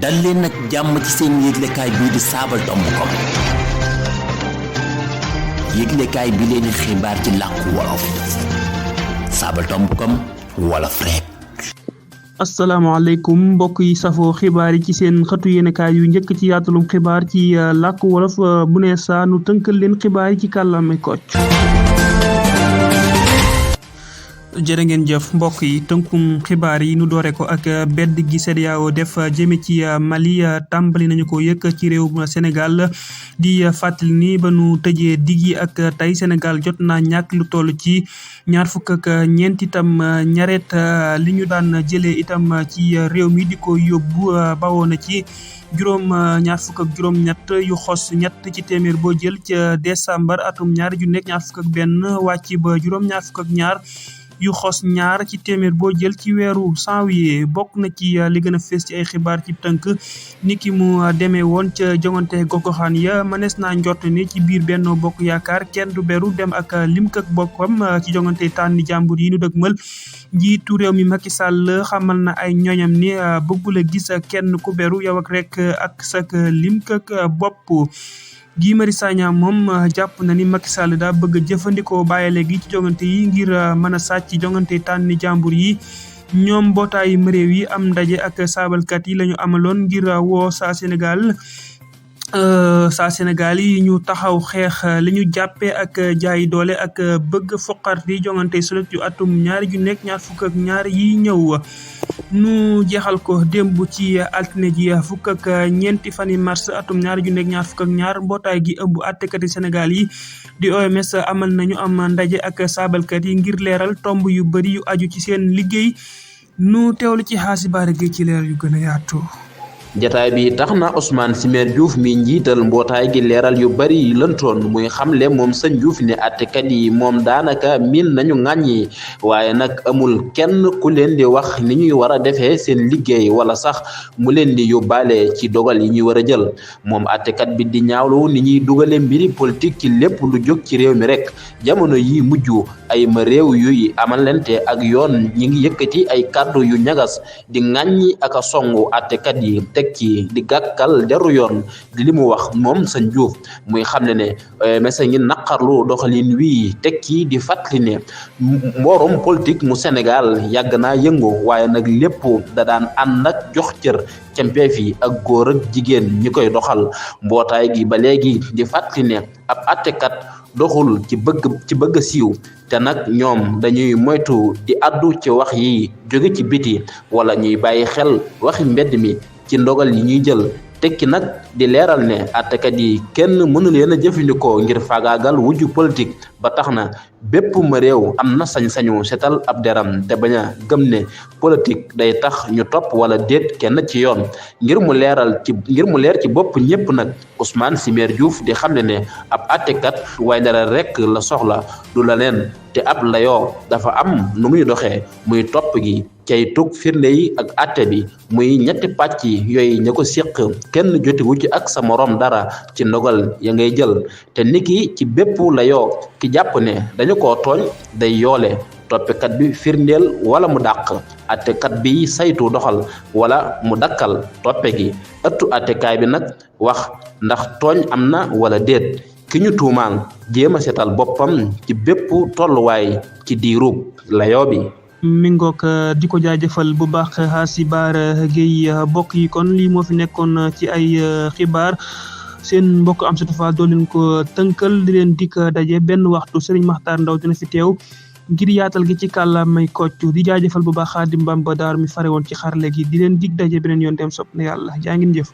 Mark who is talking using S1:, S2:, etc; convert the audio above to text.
S1: dal leen nag jàmm ci seen yëglekaay bii di Sabadombou.com yëglekaay bi leen xibaar ci làkku wolof Sabadombou.com wolof rek.
S2: asalaamaaleykum mbokk yi safoo xibaar yi ci seen xëtu yéenekaay yu njëkk ci yaatalum xibaar ci làkku wolof bu ne saa nu tënkal leen xibaar yi ci kàllaame Kocc. jërë ngeen jëf mbokk yi tënkum xibaar yi nu doore ko ak bedd gi CEDEAO def jëme ci Mali tàmbali nañu ko yëkk ci réew Sénégal di fàttali ni ba nu tëjee diggi ak tey Sénégal jot na ñàkk lu toll ci 24 itam ñareet li ñu daan jëlee itam ci réew mi di ko yóbbu bawoo na ci juróom-ñett yu xos ñett ci téeméer boo jël ca décembre atum 2021 wàcc ba juróom-ñaar yu xos ñaar ci téeméer boo jël ci weeru janvier bokk na ci li gën a fees ci ay xibaar ci tënk niki mu demee woon ca jongante gox-goxaan ya mënees naa njort ni ci biir Benno Bokk Yaakaar kenn du beru dem ak limk ak boppam ci jongante tànni jàmbur yi nu dëgmal njiitu réew mi Macky Sall xamal na ay ñoñam ni bëggul a gis kenn ku beru yow ak rek ak sak limk ak bopp. Guy Marius Sagna moom jàpp na ni Macky Sall daa bëgg a jëfandikoo bàyyile gi ci jongante yi ngir mën a sàcc jongante tànni jàmbur yi ñoom mbootaayu réew yi am ndaje ak saabalkat yi lañu amaloon ngir woo saa Sénégal yi ñu taxaw xeex li ñu jàppee ak jaayi doole ak bëgg foqarti jongante sulet yu atum 2022 yi ñëw. nu jeexal ko démb ci altine ji fukk ak ñeenti fani mars atum 2022 mbootaay gi ëmb àttekati Sénégal yi di OMS amal nañu am ndaje ak saabalkat yi ngir leeral tomb yu bari yu aju ci seen liggéey nu teewlu ci xaasibaare gi ci leer yu gën a yaatu.
S3: jataay bi tax na Ousmane Simer Diouf mi njiital mbootaay gi leeral yu bari yi lëntoon muy xamle moom sëñ Diouf ne àttekat yi moom daanaka miin nañu ŋàññi waaye nag amul kenn ku leen di wax ni ñuy war a defee seen liggéey wala sax mu leen di yóbbaale ci dogal yi ñuy war a jël moom àttekat bi di ñaawlu ni ñuy dugale mbiri politique ci lépp lu jóg ci réew mi rek jamono yi mujj ay ma réew yuy amalante ak yoon ñi ngi yëkkati ay kàddu yu ñagas di ŋàññi ak a songu àttekat yi teg ci di gàkkal deru yoon di li mu wax moom sëñ Diouf muy xam ne mesa ngi naqarlu doxalin wii teg ci di fàttali ne mboorum politique mu Sénégal yàgg naa yëngu waaye nag lépp da daan ànd ak jox cër cempeef yi ak góor ak jigéen ñi koy doxal mbootaay gi ba léegi di fàttali ne ab àttekat doxul ci bëgg siiw te nag ñoom dañuy moytu di addu ci wax yi jóge ci biti wala ñuy bàyyi xel waxi mbedd mi ci ndogal yi ñuy jël tekki nag di leeral ne àttekat yi kenn mënu leen a jëfandikoo ngir faagaagal wujju politique ba tax na bépp ma réew am na sañ-sañu setal ab deram te bañ a gëm ne politique day tax ñu topp wala déet kenn ci yoon ngir mu leer ci bopp ñépp nag Ousmane Simer Diouf di xam ne ab àttekat waaye dara rek la soxla du la leen te ab layoo dafa am nu muy doxee muy topp gi caytug firnde yi ak àtte bi muy ñetti pàcc yooyu ña ko séq kenn joti wu ci ak sa morom dara ci ndogal ya ngay jël te niki ci bépp layoo ki jàpp ne dañu ko tooñ day yoole toppikat bi firndeel wala mu dàq àttekat bi saytu doxal wala mu dakkal toppe gi ëttu àttekaay bi nag wax ndax tooñ am na wala déet ki ñu tuumaal jéem a seetal boppam ci bépp tolluwaay ci diirub layoo bi.
S2: mi ngoog di ko jaajëfal bu baax Xaasibaar Gueye bokk yi kon lii moo fi nekkoon ci ay xibaar seen mbokk Amsatou Fall doo leen ko tënkal di leen dikk daje benn waxtu Serigne Makhtar Ndaw dina fi teew ngir yaatal gi ci kàllaamay Kocc di jaajëfal bu baax Xaadim Bamba Daar mi fare woon ci xarale gi di leen dig daje beneen yoon dem sopp na yàlla jaa ngeen jëf.